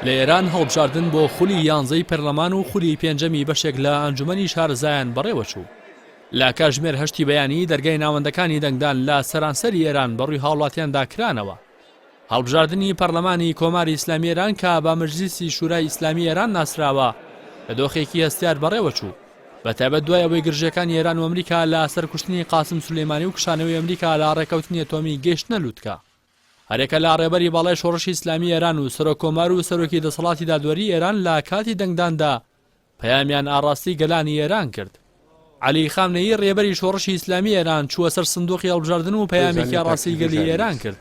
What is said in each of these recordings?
لە ئێران هەڵبژاردن بۆ خولی یانزەی پەرلەمان و خولی پێنجەمی بەشێک لە ئەنجومەنی شارەزایان بەڕێوەچوو. لە کاتژمێر هەشتی بەیانی دەرگای ناوەندەکانی دەنگدان لە سەرانسەری ئێران بەڕووی هاوڵاتیاندا کرانەوە. هەڵبژاردنی پەرلەمانی کۆماری ئیسلامی ئێران کە بە مەجلیسی شورای ئیسلامی ئێران ناسراوە لە دۆخێکی هەستیار بەڕێوەچوو. بەتایبەت دوای ئەوەی گرژییەکانی ئێران و ئەمریکا لە سەر کوشتنی قاسم سولەیمانی و کشانەوەی ئەمریکا لە ڕێککەوتنی ئەتۆمی گەیشتنە لوتکە. هەریەکە لە ڕێبەری باڵای شۆڕشی ئیسلامی ئێران و سەرۆک کۆمار و سەرۆکی دەسەڵاتی دادوەری ئێران لە کاتی دەنگداندا پەیامیان ئاڕاستەی گەلانی ئێران کرد. عەلی خامنەیی ڕێبەری شۆڕشی ئیسلامی ئێران چووە سەر سندوقی هەڵبژاردن و پەیامێکی خێزانی ئاڕاستەی تاکی گەلی هەژاری ئێران نووسی. کرد.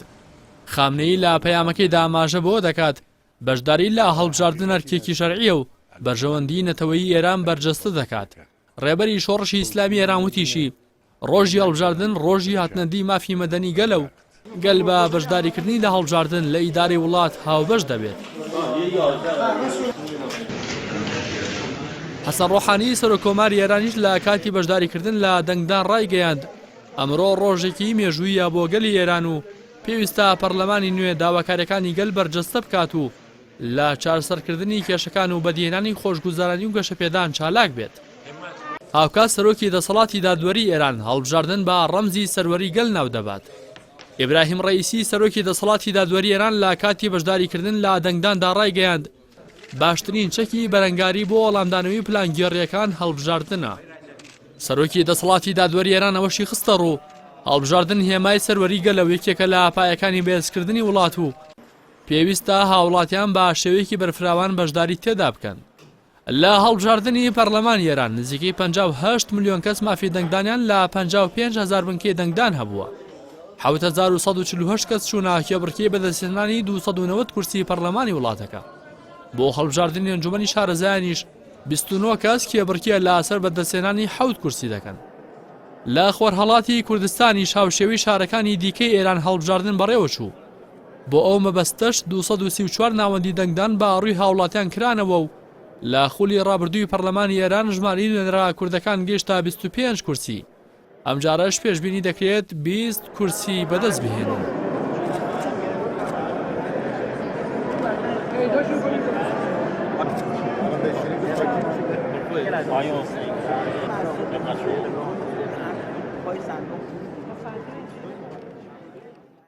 خامنەیی لە پەیامەکەیدا ئاماژە بەوە دەکات، بەشداری لە هەڵبژاردن ئەرکێکی شەرعییە و بەرژەوەندیی نەتەوەیی ئێران بەرجەستە دەکات. ڕێبەری شۆڕشی ئیسلامی ئێران وتیشی، ڕۆژی هەڵبژاردن ڕۆژی هاتنەدی مافی مەدەنی گەلە و گەل بە بەشداریکردنی لە هەڵبژاردن لە ئیدارەی وڵات هاوبەش دەبێت. حەسەن ڕۆحانی سەرۆککۆماری ئێرانیش لە کاتی بەشداریکردن لە دەنگدان ڕایگەیاند، ئەمڕۆ ڕۆژێکی مێژووییە بۆ گەلی ئێران و پێویستە پەرلەمانی نوێ داواکارییەکانی گەل بەرجەستە بکات و لە چارەسەرکردنی کێشەکان و بەدیهێنانی خۆشگوزەرانی و گەشەپێدان چالاک بێت. هاوکات سەرۆکی دەسەڵاتی دادوەری ئێران هەڵبژاردن بە ڕەمزی سەروەری گەل ناودەبات. ئیبراهیم ڕەئیسی سەرۆکی دەسەڵاتی دادوەری ئێران لە کاتی بەشداریکردن لە دەنگداندا ڕایگەیاند، باشترین چەکی بەرەنگاری بۆ وەڵامدانەوەی پلانگێڕییەکان هەڵبژاردنە. سەرۆکی دەسەڵاتی دادوەری ئێران ئەوەشی خستەڕوو، هەڵبژاردن هێمای سەروەری گەلە و یەکێکە لە پایەکانی بەهێزکردنی وڵات و پێویستە هاوڵاتیان بە شێوەیەکی بەرفراوان بەشداری تێدا بکەن. لە هەڵبژاردنی پەرلەمانی ئێران نزیکەی 58 ملیۆن کەس مافی دەنگدانیان لە 55 هەزار بنکەی دەنگدان هەبووە. 7148 کەس چوونە کێبڕکێی بەدەستهێنانی 290 کورسی پەرلەمانی وڵاتەکە. بۆ هەڵبژاردنی ئەنجومەنی شارەزایانیش 29 کەس کێبڕکێ لەسەر بەدەستهێنانی حەوت کورسی دەکەن. لە خۆرهەڵاتی کوردستانیش هاوشێوەی شارەکانی دیکەی ئێران هەڵبژاردن بەڕێوەچوو. بۆ ئەو مەبەستەش 234 ناوەندی دەنگدان بە ڕووی هاوڵاتیان کرانەوە و لە خولی ڕابردووی پەرلەمانی ئێران ژمارەی نوێنەرە کوردەکان گەیشتە 25 کورسی، ئەمجارەش پێشبینی دەکرێت 20 کورسی بەدەست بهێنن.